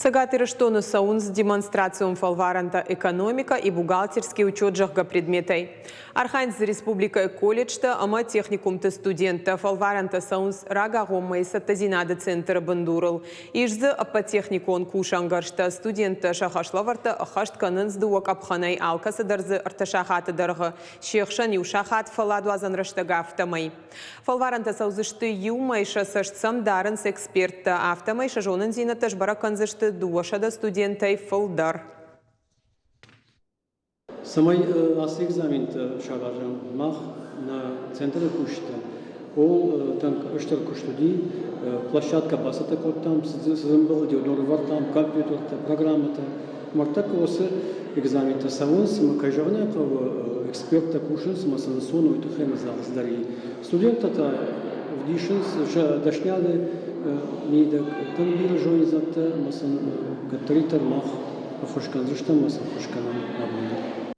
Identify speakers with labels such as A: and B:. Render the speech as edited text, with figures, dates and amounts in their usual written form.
A: Цӕгат Ирыстоны цӕуынц демонстрацион фӕлварӕнтӕ «Экономика и бухгалтерский учет», зӕгъгӕ, предметӕй. Архайынц дзы республикӕйы колледжтӕ ӕмӕ техникумты студенттӕ. Фӕлварӕнтӕ цӕуынц рагагъоммӕйы цӕттӕдзинады центры бындурыл. Ис дзы ӕппӕт техникон кусӕнгӕрзтӕ. Студенттӕ сӕ хӕслӕвӕрдтӕ ӕххӕст кӕнынц дыууӕ къӕпхӕнӕй, алкӕцы дӕр дзы ӕртӕ сахаты дӕргъы, се хсӕн иу сахат фӕлладуадзӕн рӕстӕг, афтӕмӕй. Фӕлварӕнтӕ цӕудзысты иу мӕй, сӕ цӕст сӕм дарынц эксперттӕ. Афтӕмӕй сӕ зонындзинӕдтӕ сбӕрӕг кӕндзысты 200 студентӕй фылдӕр.
B: Цӕмӕй ацы экзаментӕ саразӕм, мах нӕ центры кусджытӕ ууыл тынг стыр куыст уыди. Площадкӕ бацӕттӕ кодтам, цы дзы ӕмбӕлди, уыдон ӕрӕвӕрдтам, компьютертӕ, программӕтӕ. Ныртӕккӕ уыцы экзаментӕ цӕуынц, ӕмӕ, кӕй зӕгъын ӕй хъӕуы, эксперттӕ кусынц ӕмӕ сын ӕнцон уый тыххӕй ӕмӕ дзы дӕр и. Студенттӕ та ӕвдисынц сӕ дӕсниады мидӕг тынг бирӕ зонддзинӕдтӕ ӕмӕ сын кӕддӕриддӕр мах ӕххуыс кӕндзыстӕм ӕмӕ сын ӕххуыс кӕнӕм абон дӕр.